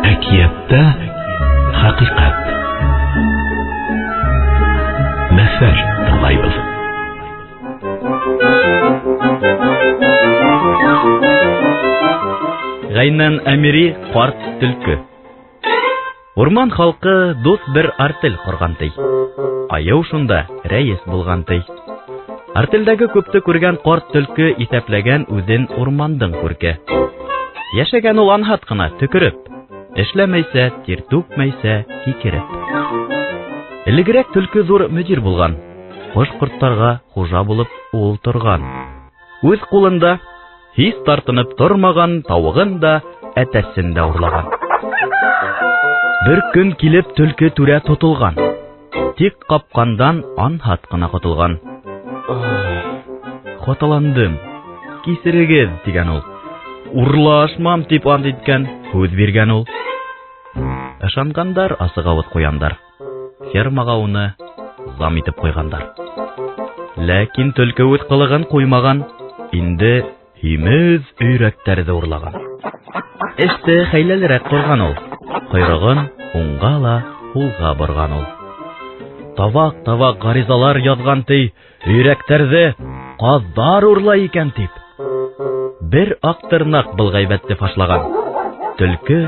Әкиәттә хәҡиҡәт. Мәҫәл тыңлайбыҙ. Ғәйнән Әмири ҡарт төлкө. Урман халҡы дуҫ бер артель ҡорған ти. Айыу шунда рәйес булған ти. Артелдәге күпте күргән ҡарт төлкө иҫәпләгән үҙен урмандың күрке. Йәшәгән ул анһат ҡына, төкөрөп. Эшләмәйсә, тир түкмәйсә, кикереп. Элегерәк төлкө ҙур мөдир булған. Ҡош-ҡорттарға хужа булып ул торған. Үҙ ҡулында һис тартынып тормаған, тауығын да, әтәсен дә урлаған. Бер көн килеп төлкө түрә тотолған. Тик ҡапҡандан анһат ҡына ҡотолған. Хаталандым, кисерегеҙ, тигән ул. Урлашмам тип ант иткән, һүҙ биргән ул. Ышанғандар асығауыҙ ҡуяндар. Фермаға уны зам итеп ҡуйғандар. Ләкин төлкө үҙ ҡылығын ҡуймаған, инде һимеҙ өйрәктәрҙе урлаған. Эште хәйләлерәк ҡорған ул. Ҡойроғон уңға ла һулға борған ул. Таваҡ-таваҡ ғаризалар яҙған ти, өйрәктәрҙе ҡаҙҙар урлай икән тип. Бер аҡтырнаҡ был ғәйбәтте фашлаған. Төлкө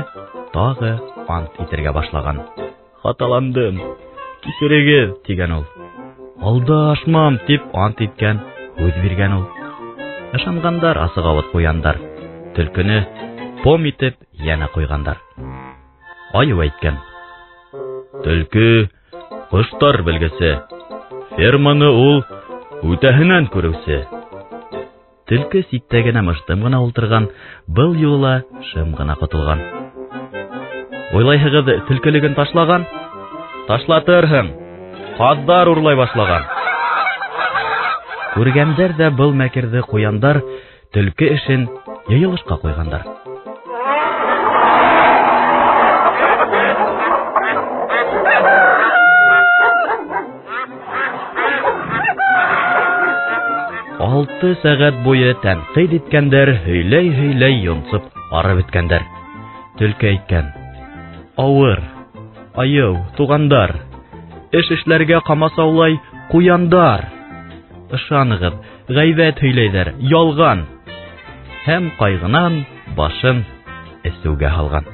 тағы ант итергә башлаған. Хаталандым, кисерегеҙ, тигән ул. Алдашмам тип ант иткән, һүҙ биргән ул. Ышанғандар асығауыҙ ҡуяндар. Төлкөнө пом итеп йәнә ҡуйғандар. Айыу әйткән: Төлкө ҡоштар белгесе, ферманы ул үтәһенән күреүсе. Төлкө ситтә генә мыштым ғына ултырған, был юлы ла шым ғына ҡотолған. Уйлайһығыҙ, төлкөлөгөн ташлаған? Ташлатырһың, ҡаҙҙар урлай башлаған. Күргәндәр ҙә был мәкерҙе ҡуяндар төлкө эшен йыйылышҡа ҡуйғандар. Алты сәғәт буйы тәнҡит иткәндәр, һөйләй-һөйләй йонсоп арып бөткәндәр. Төлкө әйткән: Ауыр, айыу, туғандар, эш эшләргә ҡамасаулай ҡуяндар. Ышанығыҙ, ғәйбәт һөйләйҙәр, ялған. Һәм ҡайғынан башын эсеүгә һалған.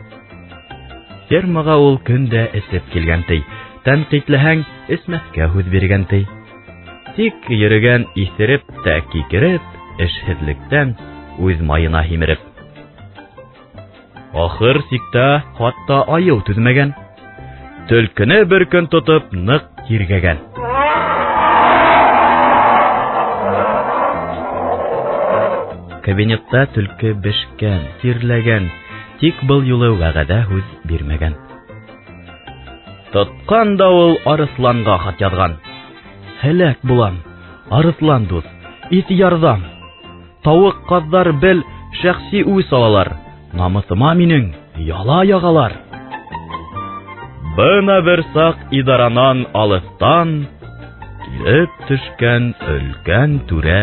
Фермаға ул көн дә эсеп килгән ти. Тәнҡитләһәң, эсмәҫкә һүҙ биргән ти. Тик йөрөгән иҫереп тә кикереп, эшһеҙлектән үҙ майына һимереп. Ахыр сиктә хатта айыу түҙмәгән. Төлкөнө бер көн тотоп ныҡ тиргәгән. Кабинетта төлкө бешкән, тирләгән, тик был юлы вәғәҙә һүҙ бирмәгән. Тотҡан да ул арыҫланға хат яҙған. Һәләк булам, арыҫлан дуҫ, ит ярҙам. Тауыҡ ҡаҙҙар бел шәхси үс алалар. Намыҫыма минең яла яғалар. Бына бер саҡ идаранан алыҫтан килеп төшкән өлкән түрә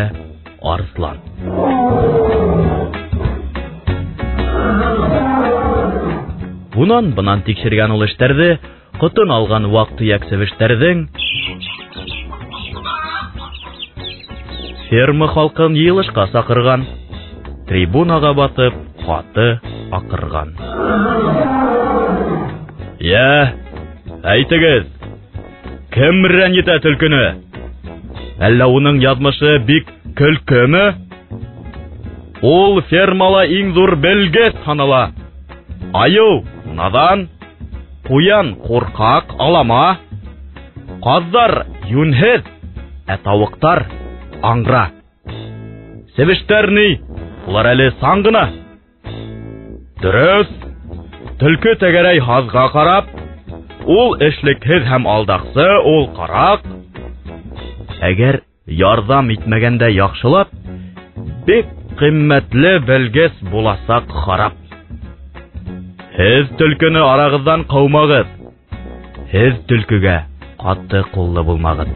арыҫлан. Унан-бынан тикшергән ул эштәрҙе, ҡотон алған ваҡ-төйәк себештәрҙең ферма халҡын йыйылышҡа саҡырған, трибунаға баҫып ҡаты аҡырған. Йә, әйтегеҙ, кем рәнйетә төлкөнө? Әллә уның яҙмышы бик көлкөмө? Ул фермала иң ҙур белгес һанала. Айыу наҙан, ҡуян ҡурҡаҡ, алама, ҡаҙҙар йүнһеҙ, ә тауыҡтар аңра. Себештәр ни? Улар әле сан ғына. Дөрөҫ, төлкө тәгәрәй һаҙға ҡарап, ул эшлекһеҙ һәм алдаҡсы, ул ҡараҡ. Әгәр ярҙам итмәгәндә яҡшылап, бик ҡиммәтле белгес буласаҡ харап. Һеҙ төлкөнө арағыҙҙан ҡыумағыҙ. Һеҙ төлкөгә ҡаты ҡуллы булмағыҙ.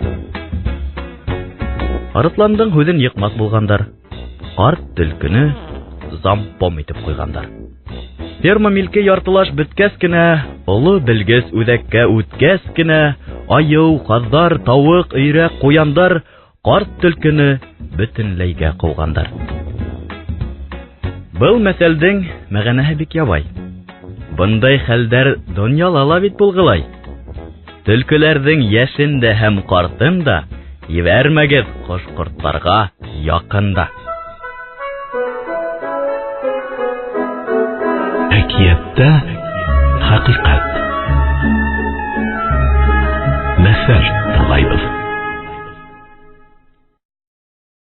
Арыҫландың һүҙен йыҡмаҫ булғандар. Ҡарт төлкөнө зампом итеп ҡуйғандар. Ферма милке яртылаш бөткәс кенә, оло белгес үҙәккә үткәс кенә, айыу, ҡаҙҙар, тауыҡ, өйрәк, ҡуяндар ҡарт төлкөнө бөтөнләйгә ҡыуғандар. Был мәҫәлдең мәғәнәһе бик ябай. Бындай хәлдәр донъяла ла бит булғылай. Төлкөләрҙең йәшен дә һәм ҡартын да ебәрмәгеҙ ҡош-ҡорттарға яҡын да. Әкиәттә хәҡиҡәт. Мәҫәл.